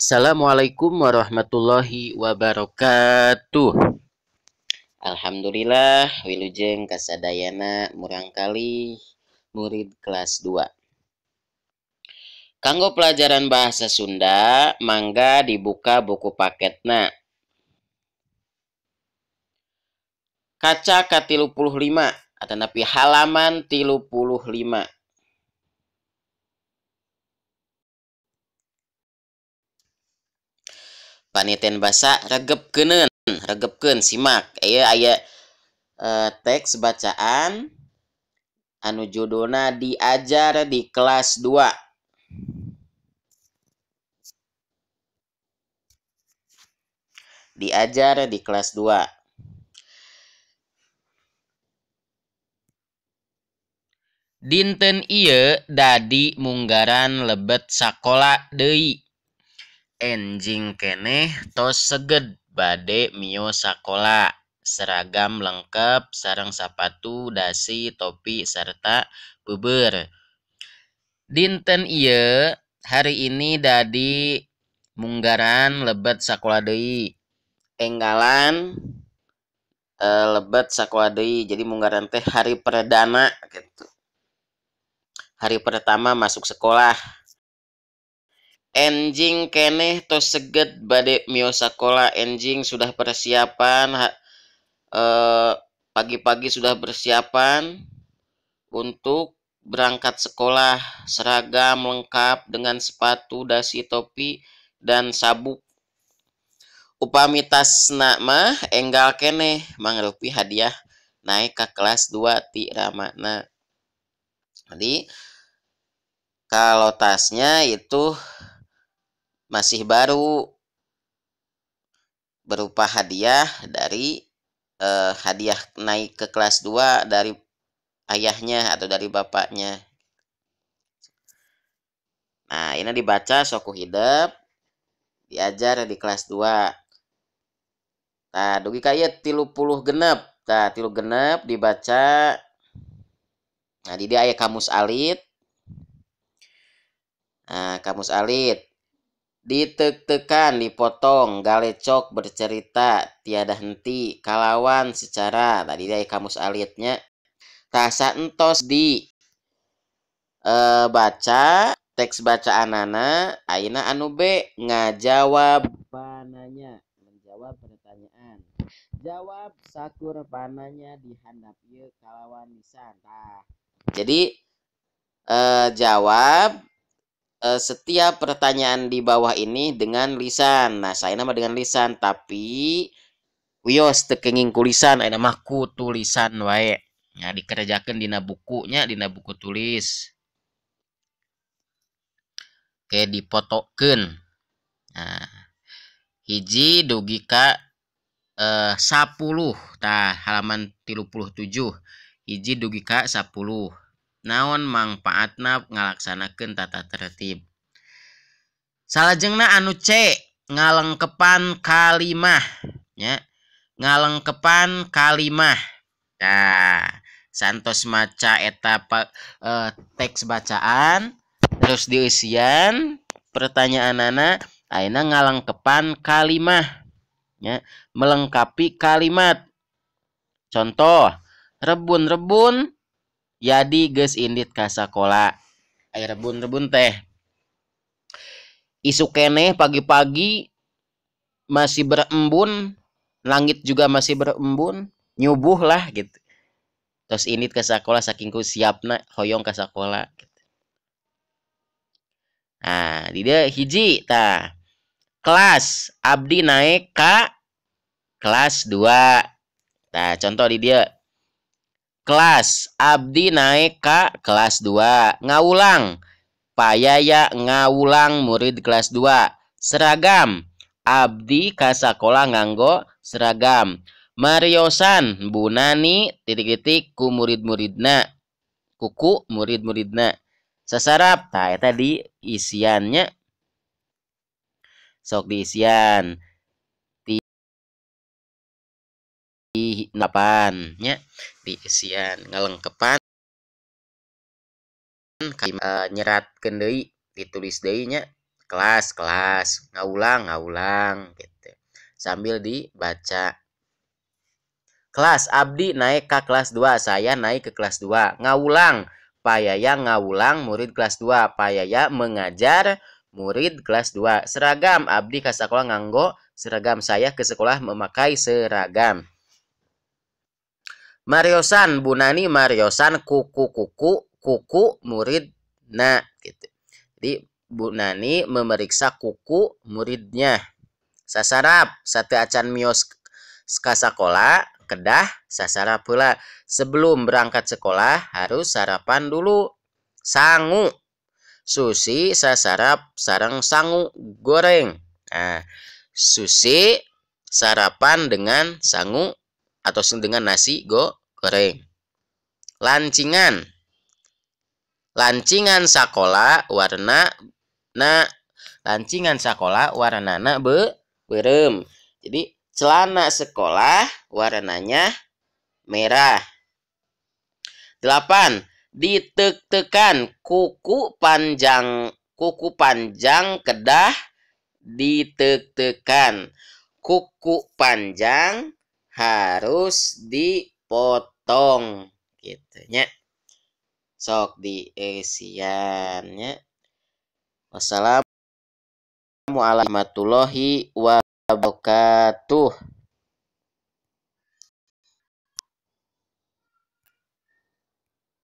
Assalamualaikum warahmatullahi wabarakatuh. Alhamdulillah wilujeng kasadayana murangkalih murid kelas 2. Kanggo pelajaran bahasa Sunda mangga dibuka buku paketna. Kaca ka 35 atanapi halaman 35. Paniten basa regepkeuneun, regepkeun simak. Ieu aya teks bacaan anu judulna diajar di kelas 2. Diajar di kelas 2. Dinten ieu dadi munggaran lebet sakola deui. Enjing keneh tos seged bade mio sakola, seragam lengkap sareng sapatu, dasi, topi serta beubeur. Dinten ieu hari ini dadi munggaran lebet sakola deui. Enggalan lebet sakola deui. Jadi munggaran teh hari perdana gitu. Hari pertama masuk sekolah. Enjing keneh tos seged bade mio sakola. Enjing sudah persiapan, pagi-pagi sudah persiapan untuk berangkat sekolah, seragam lengkap dengan sepatu, dasi, topi, dan sabuk. Upami tasna mah enggal keneh mangrupi hadiah naik ke kelas 2 ti ramana. Jadi kalau tasnya itu masih baru, berupa hadiah dari hadiah naik ke kelas 2 dari ayahnya atau dari bapaknya. Nah, ini dibaca soku hidep, diajar di kelas 2. Nah, dugi ka ieu 36. Tah, 36 dibaca. Nah, di dieu aya kamus alit. Nah, kamus alit. Ditek-tekan, dipotong, galecok, bercerita, tiada henti, kalawan secara. Tadi dia kamus alitnya. Tasa entos di baca teks bacaanana, ayeuna anu B ngajawab pananya, menjawab pertanyaan. Jawab sakur pananya dihandap ieu kalawan lisan. Tah. Jadi jawab setiap pertanyaan di bawah ini dengan lisan. Nah, saya nama dengan lisan, tapi wios teu kenging ku lisan, aya mah ku tulisan wae. Nah, dikerjakeun dina bukunya, dina buku tulis. Oke, dipotokeun. Nah, hiji dugi ka 10. Tah, halaman 37. Hiji dugi ka 10. Naon mangpaatna ngalaksanakeun tata tertib. Salajengna anu C, ngalengkepan kalimah nya. Ngalengkepan kalimah. Tah, santos maca eta teks bacaan terus dieusian pertanyaanana, ayeuna ngalengkepan kalimah nya, melengkapi kalimat. Contoh, rebun-rebun Yadi geus indit ka sakola. Aya rebun-rebun teh. Isuk keneh pagi-pagi masih berembun, langit juga masih berembun, nyubuh lah gitu. Terus indit ke sakola saking ku siapna hoyong ka sakola gitu. Nah, di dieu hiji tah. Kelas abdi naik ka kelas 2. Tah, contoh di dieu. Kelas abdi naik ka kelas 2. Ngawulang payaya ngawulang murid kelas 2. Seragam abdi ka sakola nganggo seragam. Mariosan Bu Nani titik-titik ku murid-muridna, kuku murid-muridna. Sasarap tah eta di isiannya. Sok diisian di 8 nya, diisian ngalengkepan nyeratkeun deui, ditulis deui nya. Kelas, kelas, ngawulang, ngawulang gitu. Sambil dibaca. Kelas abdi naik ke kelas 2, saya naik ke kelas 2. Ngawulang, Pak Yaya ngawulang murid kelas 2, Pak Yaya mengajar murid kelas 2. Seragam, abdi ke sekolah nganggo seragam, saya ke sekolah memakai seragam. Mariosan, Bu Nani mariosan kuku-kuku, kuku muridna gitu. Jadi Bu Nani memeriksa kuku muridnya. Sasarap, sateuacan mios ka sakola kedah sasarap heula. Sebelum berangkat sekolah harus sarapan dulu. Sangu, Susi sasarap sareng sangu goreng. Nah, Susi sarapan dengan sangu atau dengan nasi goreng. Lancingan, lancingan sakola warna na, lancingan sakola warnana beureum. Jadi celana sekolah warnanya merah. 8. Ditek-tekan, kuku panjang kedah ditek-tekan. Kuku panjang harus dipotong gitu nya. Sok dieusian nya. Wassalamualaikum warahmatullahi wabarakatuh.